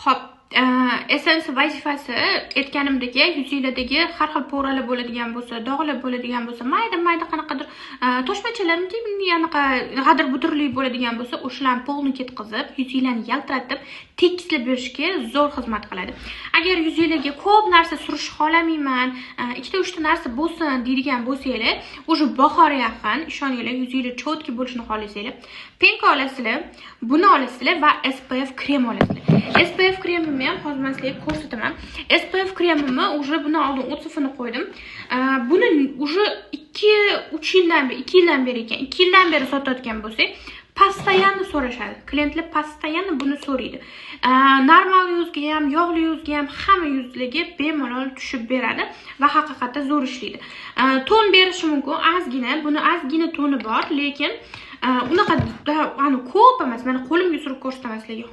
Ho'p, essence vazifasi, aytganimdek, yuzinglardagi har xil пора lar bo'ladigan bo'lsa, dog'lar bo'ladigan bo'lsa, mayda mayda qanaqadir toshmachalar, anaqa g'adir budurlik bo'ladigan bo'lsa, o'shalarni полный ketqizib, yuzinglarni yaltiratib, tekislab berishga zo'r xizmat qiladi. Agar yuzinglarga ko'p narsa surishni xohlamayman, ikkita uchta narsa bo'lsin deydigan bo'lsanglar, уже bahor yaqin, ishoninglar, yuzinglar четкий bo'lishini xohlasanglar, пенка olasizlar, buni olasizlar va SPF krem olasizlar. SPF kremimni ham hozir man sizlarga ko'rsataman. SPF kremimni уже bundan oldin отзыв ini qo'ydim. Buni уже 2-3 yildan beri, 2 yildan beri ekan, 2 yildan beri sotayotgan bo'lsak, постоянно so'rashadi. Klientlar постоянно buni so'raydi. Normal yuzga ham, yog'li yuzga ham, hamma yuzlarga bemalol tushib beradi va haqiqatda zo'r ishlaydi. Ton berishi mumkin ozgina, buni ozgina toni bor, lekin unaqa ko'p emas. Mana, qo'limga surib ko'rsataman sizlarga.